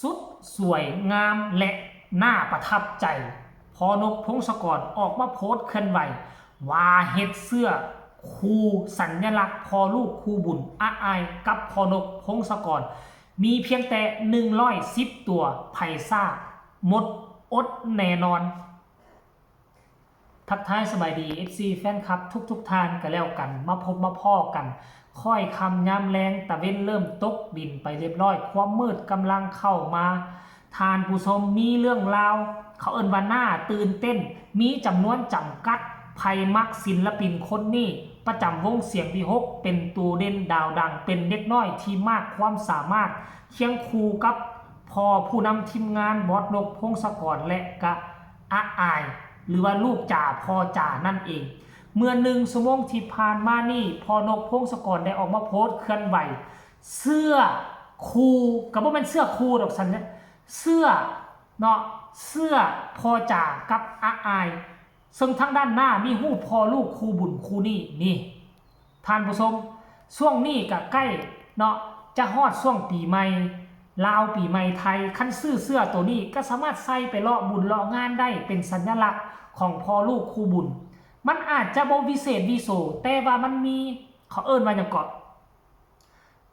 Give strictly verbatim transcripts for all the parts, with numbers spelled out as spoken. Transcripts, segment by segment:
สุดสวยงามและน่าประทับใจ พอนกพงศกรออกมาโพสต์เคลื่อนไหว ว่าเฮ็ดเสื้อคู่สัญลักษณ์พอลูกคู่บุญ อ้ายกับพอนกพงศกร มีเพียงแต่หนึ่งร้อยสิบตัว ไผซ่าหมดอดแน่นอน ทักทายสบายดี เอฟซี แฟนคลับทุกๆท่านก็แล้วกัน มาพบมาพ้อกัน ค่อยค่ำยามแลง ตะเว็นเริ่มตกดินไปเรียบร้อย ความมืดกำลังเข้ามา ท่านผู้ชม มีเรื่องราว เขาเอิ้นว่าน่าตื่นเต้น มีจำนวนจำกัด ไผมักศิลปินคนนี้ ประจำวงเสียงวิหค เป็นตัวเด่นดาวดัง เป็นเด็กน้อยที่มากความสามารถ เคียงคู่กับพ่อผู้นำทีมงานบอสนกพงศกร และกะ อ้าย หรือว่าลูกจ๋าพ่อจ๋านั่นเอง เมื่อหนึ่งชั่วโมงที่ผ่านมานี่ พอนกพงศกรได้ออกมาโพสต์เคลื่อนไหว เสื้อคู่ ก็บ่แม่นเสื้อคู่ดอกสันเนี่ย เสื้อเนาะ เสื้อพ่อจ๋ากับอ้าย ซึ่งทางด้านหน้ามีรูปพ่อลูกคู่บุญคู่นี้นี่ ท่านผู้ชม ช่วงนี้ก็ใกล้เนาะ จะฮอดช่วงปีใหม่ลาวปีใหม่ไทย คันซื้อเสื้อตัวนี้ก็สามารถใส่ไปเลาะบุญเลาะงานได้ เป็นสัญลักษณ์ของพ่อลูกคู่บุญ มันอาจจะบ่วิเศษวิโส แต่ว่ามันมี เขาเอิ้นว่าหยังเกาะ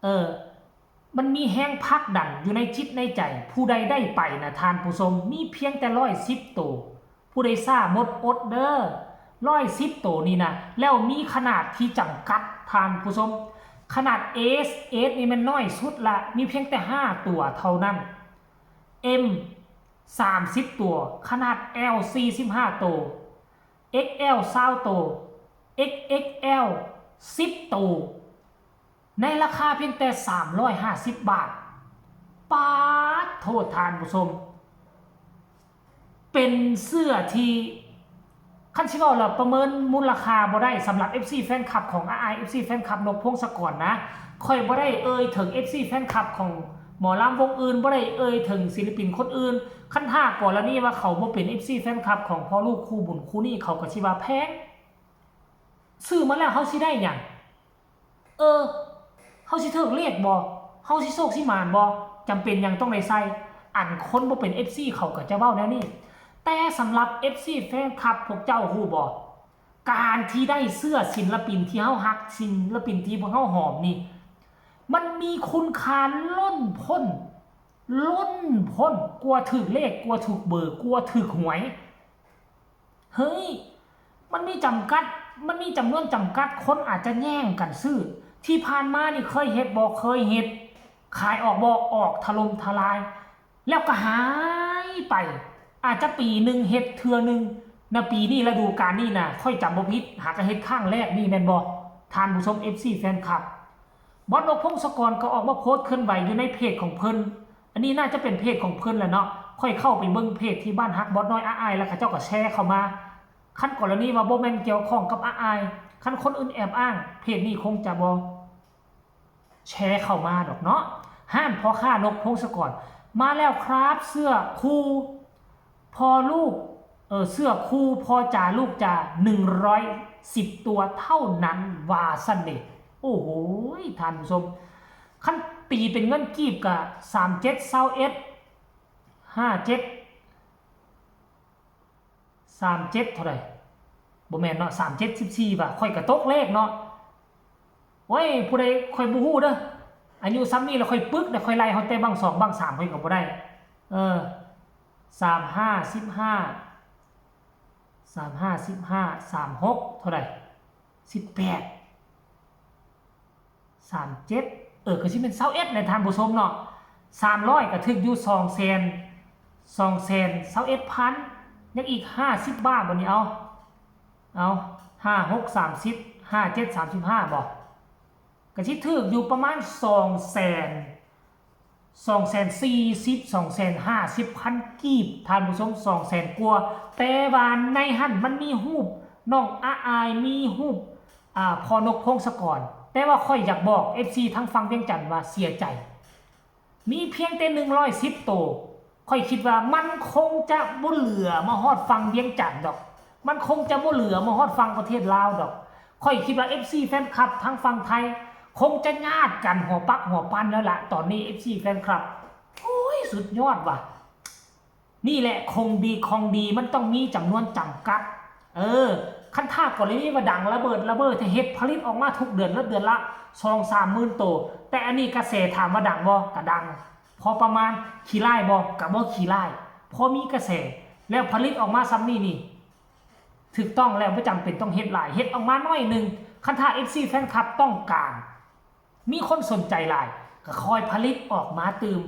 เออ มันมีแรงผลักดันอยู่ในจิตในใจ ผู้ใดได้ไปนะท่านผู้ชม มีเพียงแต่ร้อยสิบตัว ผู้ใดซ่าหมดอดเด้อ ร้อยสิบตัวนี่นะ แล้วมีขนาดที่จำกัดท่านผู้ชม ขนาด เอส เอส นี่มันน้อยสุดละ มีเพียงแต่ห้าตัวเท่านั้น เอ็ม สามสิบตัว ขนาด แอล สี่สิบห้าตัว เอ็กแอล ซาวตัว เอ็กเอ็กแอล สิบตัว ในราคาเพียงแต่ สามร้อยห้าสิบ บาท ปาดโทษท่านผู้ชม เป็นเสื้อที่ คันสิเว้าแล้วประเมินมูลค่าบ่ได้สำหรับ เอฟซี แฟนคลับของอ้าย เอฟซี แฟนคลับนกพงศกรนะ ข่อยบ่ได้เอ่ยถึง เอฟซี แฟนคลับของหมอลำวงอื่น บ่ได้เอ่ยถึงศิลปินคนอื่น คันถ้ากรณีว่าเขาบ่เป็น เอฟซี แฟนคลับของพ่อลูกคู่บุญคู่นี้ เขาก็สิว่าแพง ซื้อมาแล้วเฮาสิได้หยัง เออ เฮาสิถืกเลขบ่ เฮาสิโชคสิหมานบ่ จำเป็นหยังต้องได้ใส่ อันคนบ่เป็น เอฟซี เขาก็จะเว้าแนวนี้ แต่สำหรับ เอฟซี แฟนคลับพวกเจ้าฮู้บ่ การที่ได้เสื้อศิลปินที่เฮาฮัก ศิลปินที่พวกเฮาหอมนี่ มันมีคุณค่าล้นพ้น ล้นพ้น กว่าถืกเลข กว่าถืกเบอร์ กว่าถืกหวย เฮ้ย มันมีจำกัด มันมีจำนวนจำกัด คนอาจจะแย่งกันซื้อ ที่ผ่านมานี่เคยเฮ็ดบ่ เคยเฮ็ด ขายออกบ่ ออกถล่มทลาย แล้วก็หายไป อาจจะปีหนึ่งเฮ็ดเทื่อหนึ่งนะ ปีนี้ฤดูกาลนี้นะ ข้อยจำบ่ผิด หากะเฮ็ดครั้งแรกนี่แม่นบ่ ท่านผู้ชม เอฟซี แฟนคลับ บอสนกพงศกรก็ออกมาโพสต์เคลื่อนไหวอยู่ในเพจของเพิ่น อันนี้น่าจะเป็นเพจของเพิ่นแหละเนาะ ข้อยเข้าไปเบิ่งเพจที่บ้านฮักบอสน้อยอ้าย แล้วเขาเจ้าก็แชร์เข้ามา คันกรณีว่าบ่แม่นเกี่ยวข้องกับอ้าย คันคนอื่นแอบอ้าง เพจนี้คงจะบ่แชร์เข้ามาดอกเนาะ ห้านพ่อค้านกพงศกร มาแล้วครับ เสื้อคู่พ่อลูก เออ เสื้อคู่พ่อจ๋าลูกจ๋า หนึ่งร้อยสิบตัวเท่านั้น ว่าซั่นเด้ โอ้โห ท่านผู้ชม คันตีเป็นเงินกีบก็ สามเจ็ด ซาวเอ็ด ห้าเจ็ด สามเจ็ด เท่าใด บ่แม่นเนาะ สามเจ็ด สิบสี่ ว่ะ ข้อยก็ตกเลขเนาะ โอ้ย ผู้ใด ข้อยบ่ฮู้เด้อ อายุส่ำนี้แล้วข้อยปึกนะ ข้อยไล่เฮาแต่บั้งสองบั้งสามข้อยก็บ่ได้ เออ สามห้า สิบห้า สามห้า สิบห้า สามหก เท่าใด สิบแปด สามเจ็ด เออ ก็สิเป็นซาวเอ็ดในท่านผู้ชมเนาะ สามร้อย ก็ถืกอยู่ สองแสน สองแสนซาวเอ็ดพัน ยังอีก ห้าสิบ บาทบัดนี้ เอา เอา ห้าหก สามสิบ ห้าเจ็ด สามสิบห้า บ่ ก็สิถืกอยู่ประมาณ สองแสน สองแสนสี่สิบ สองแสนห้าสิบพัน กีบ ท่านผู้ชม สองแสน กว่า แต่ว่าในหั่นมันมีรูปน้องอ้าย มีรูป อ่า พ่อนกพงศกร แต่ว่าข้อยอยากบอก เอฟซี ทางฝั่งเวียงจันทน์ว่าเสียใจ มีเพียงแต่ หนึ่งร้อยสิบ โต ข้อยคิดว่ามันคงจะบ่เหลือมาฮอดฝั่งเวียงจันทน์ดอก มันคงจะบ่เหลือมาฮอดฝั่งประเทศลาวดอก ข้อยคิดว่า เอฟซี แฟนคลับทางฝั่งไทย คงจะญาติกันหัวปักหัวปันแล้วล่ะ ตอนนี้ เอฟซี แฟนคลับ โอ้ย สุดยอดว่ะ นี่แหละของดีของดีมันต้องมีจำนวนจำกัด เออ คันถ้ากรณีว่าดังระเบิดระเบ้อ ถ้าเฮ็ดผลิตออกมาทุกเดือนละเดือนละสองสามหมื่นโต แต่อันนี้กระแสถามว่าดังบ่ ก็ดัง พอประมาณ ขี้ร้ายบ่ ก็บ่ขี้ร้าย พอมีกระแส แล้วผลิตออกมาส่ำนี้นี่ ถูกต้องแล้ว บ่จำเป็นต้องเฮ็ดหลาย เฮ็ดออกมาน้อยหนึ่ง คันถ้า เอฟซี แฟนคลับต้องการ มีคนสนใจหลาย ก็ค่อยผลิตออกมาตื่ม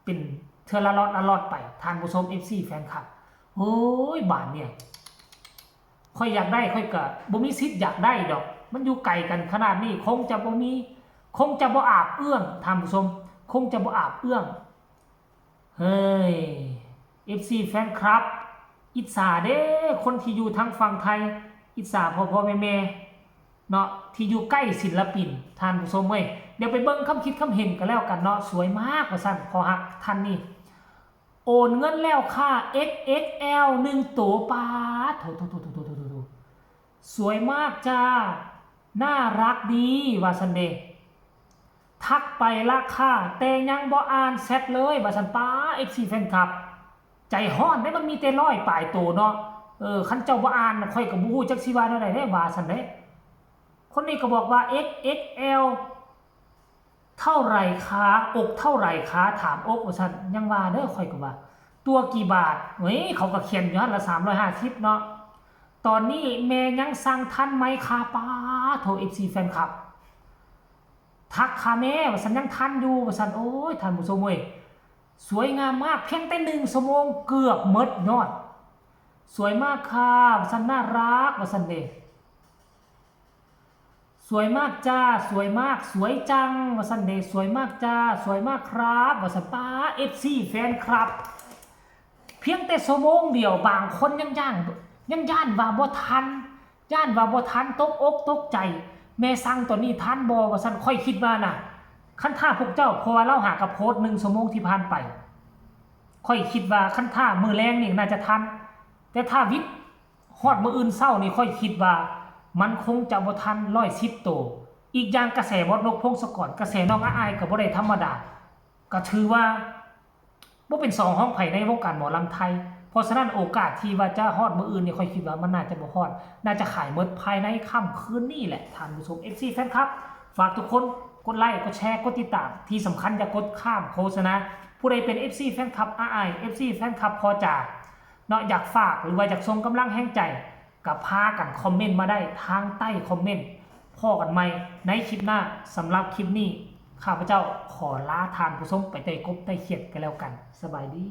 เป็นเทื่อละล็อตละล็อตไป ท่านผู้ชม เอฟซี แฟนคลับ โอ้ย บาดเนี่ย ข้อยอยากได้ ข้อยก็บ่มีสิทธิ์อยากได้ดอก มันอยู่ไกลกันขนาดนี้ คงจะบ่มี คงจะบ่อาบเอื้อม ท่านผู้ชม คงจะบ่อาบเอื้อม เฮ้ย เอฟซี แฟนคลับ อิจฉาเด้ คนที่อยู่ทางฝั่งไทย อิจฉาพ่อๆ แม่ๆ เนาะ ที่อยู่ใกล้ศิลปิน ท่านผู้ชมเว้ย เดี๋ยวไปเบิ่งคำคิดคำเห็นกันแล้วกันเนาะ สวยมาก ว่าซั่น ขอฮักท่านนี่ โอนเงินแล้วค่ะ เอ็กซ์เอ็กซ์แอล หนึ่งตัว ปาดโถ โถ โถ โถ โถ โถ โถ โถ สวยมากจ้า น่ารักดี ว่าซั่นเด้ ทักไปละค่ะ แต่ยังบ่อ่านแชทเลย ว่าซั่น ปาด เอฟซี แฟนคลับ ใจฮ้อนเด้ มันมีแต่ร้อยปลายโตเนาะ เออ คันเจ้าบ่อ่าน ข้อยก็บ่ฮู้จักสิว่าแนวใดเด้ ว่าซั่นเด้ คนนี้ก็บอกว่า เอ็กซ์เอ็กซ์แอล เท่าไหร่คะ อกเท่าไหร่คะ ถามอก ว่าซั่น ยังว่าเด้อ ข้อยก็ว่า ตัวกี่บาท เฮ้ย เขาก็เขียนอยู่หั่นละ สามร้อยห้าสิบ เนาะ ตอนนี้แม่ยังสั่งทันไหมคะ ปาดโถ เอฟซี แฟนคลับ ทักค่ะแม่ ว่าซั่น ยังทันอยู่ ว่าซั่น โอ้ย ท่านผู้ชมเว้ย สวยงามมาก เพียงแต่หนึ่งชั่วโมงเกือบหมดยอด สวยมากค่ะ ว่าซั่น น่ารัก ว่าซั่นเด้ สวยมากจ้า สวยมาก สวยจัง ว่าซั่นเด้ สวยมากจ้า สวยมากครับ ว่าซั่น ปาด เอฟซี แฟนคลับ เพียงแต่ชั่วโมงเดียว บางคนยังย่าน ยังย่านว่าบ่ทัน ย่านว่าบ่ทัน ตกอกตกใจ แม่สั่งตัวนี้ทันบ่ ว่าซั่น ข้อยคิดว่านะ คันถ้าพวกเจ้า เพราะว่าลาวหากะโพสต์หนึ่งชั่วโมงที่ผ่านไป ข้อยคิดว่าคันถ้ามื้อแลงนี่น่าจะทัน แต่ถ้าวิดฮอดมื้ออื่นเช้านี่ ข้อยคิดว่ามันคงจะบ่ทันร้อยสิบโต อีกอย่างกระแสบอสนกพงศกร กระแสน้องอ้ายก็บ่ได้ธรรมดา ก็ถือว่าบ่เป็นสองรองไผในวงการหมอลำไทย เพราะฉะนั้นโอกาสที่ว่าจะฮอดมื้ออื่นนี่ ข้อยคิดว่ามันน่าจะบ่ฮอด น่าจะขายหมดภายในค่ำคืนนี้แหละ ท่านผู้ชม เอฟซี แฟนคลับ ฝากทุกคนกดไลค์ กดแชร์ กดติดตาม ที่สำคัญอย่ากดข้ามโฆษณา ผู้ใดเป็น เอฟซี แฟนคลับอ้าย เอฟซี แฟนคลับพ่อจ๋า เนาะ อยากฝากหรือว่าอยากส่งกำลังแรงใจ ก็พากันคอมเมนต์มาได้ทางใต้คอมเมนต์ พ้อกันใหม่ในคลิปหน้า สำหรับคลิปนี้ ข้าพเจ้าขอลาท่านผู้ชมไปไต่กบไต่เขียดกันแล้วกัน สบายดี